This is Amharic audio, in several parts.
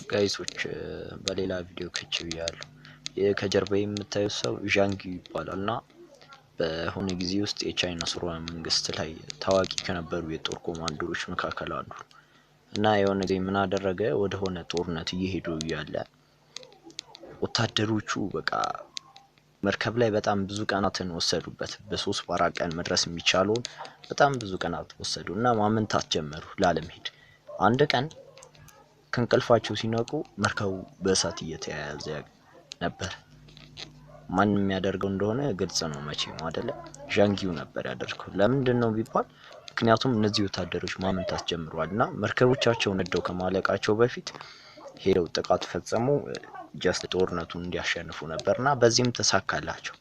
Guys ኦች፣ በሌላ ቪዲዮ ከች ብያለሁ። ከጀርባ የምታዩት ሰው ዣንግ ይባላል እና በሆነ ጊዜ ውስጥ የቻይና ስርወ መንግስት ላይ ታዋቂ ከነበሩ የጦር ኮማንደሮች መካከል አንዱ ነው። እና የሆነ ጊዜ ምን አደረገ? ወደ ሆነ ጦርነት እየሄዱ እያለ ወታደሮቹ በቃ መርከብ ላይ በጣም ብዙ ቀናትን ወሰዱበት። በ3 በ4 ቀን መድረስ የሚቻለውን በጣም ብዙ ቀናት ወሰዱ እና ማመንታት ጀመሩ ላለመሄድ። አንድ ቀን ከእንቅልፋቸው ሲነቁ መርከቡ በእሳት እየተያያዘ ነበር። ማን የሚያደርገው እንደሆነ ግልጽ ነው መቼም አይደለ? ዣንጊው ነበር ያደርገው። ለምንድን ነው ቢባል ምክንያቱም እነዚህ ወታደሮች ማመንታት ጀምረዋል እና መርከቦቻቸው ነደው ከማለቃቸው በፊት ሄደው ጥቃት ፈጸሙ፣ just ጦርነቱን እንዲያሸንፉ ነበር እና በዚህም ተሳካላቸው።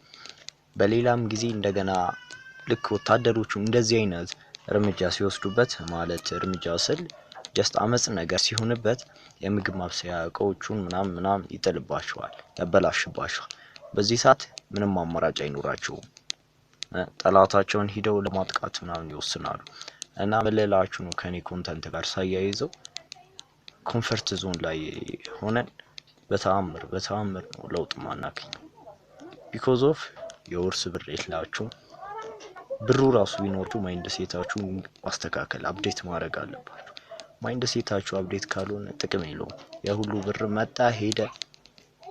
በሌላም ጊዜ እንደገና ልክ ወታደሮቹ እንደዚህ አይነት እርምጃ ሲወስዱበት፣ ማለት እርምጃ ስል just አመጽ ነገር ሲሆንበት፣ የምግብ ማብሰያ እቃዎቹን ምናምን ምናምን ይጥልባቸዋል፣ ያበላሽባቸዋል። በዚህ ሰዓት ምንም አማራጭ አይኖራቸውም። ጠላታቸውን ሂደው ለማጥቃት ምናምን ይወስናሉ። እና ምን ልላችሁ ነው ከኔ content ጋር ሳያይዘው፣ comfort zone ላይ ሆነን በተአምር በተአምር ነው ለውጥ ማናገኘው። Because of የውርስ ብር የላችሁም። ብሩ ራሱ ቢኖራችሁ mindset ኣችሁ ማስተካከል update ማድረግ አለባችሁ። Mindset ኣችሁ update ካልሆነ ጥቅም የለውም። የሁሉ ብር መጣ ሄደ፣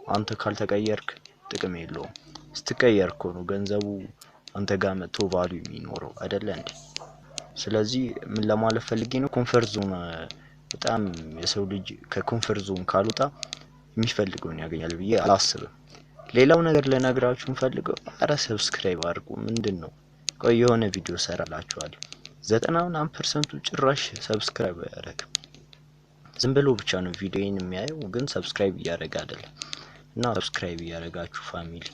አንተ ካልተቀየርክ ጥቅም የለውም። ስትቀየር እኮ ነው ገንዘቡ አንተ ጋር መጥቶ value የሚኖረው፣ አይደለ እንዴ? ስለዚህ ምን ለማለት ፈልጌ ነው፣ comfort zone በጣም የሰው ልጅ ከ comfort zone ካልወጣ የሚፈልገውን ያገኛል ብዬ አላስብም። ሌላው ነገር ልነግራችሁ የምፈልገው፣ አረ subscribe አድርጉ። ምንድን ነው? ቆይ የሆነ ቪዲዮ ሰራላችኋለሁ። 90 ምናምን percent ኡ ጭራሽ subscribe አያደርግም። ዝም ብሎ ብቻ ነው ቪዲዮን የሚያየው፣ ግን subscribe እያደረገ አይደለም። እና subscribe እያደረጋችሁ family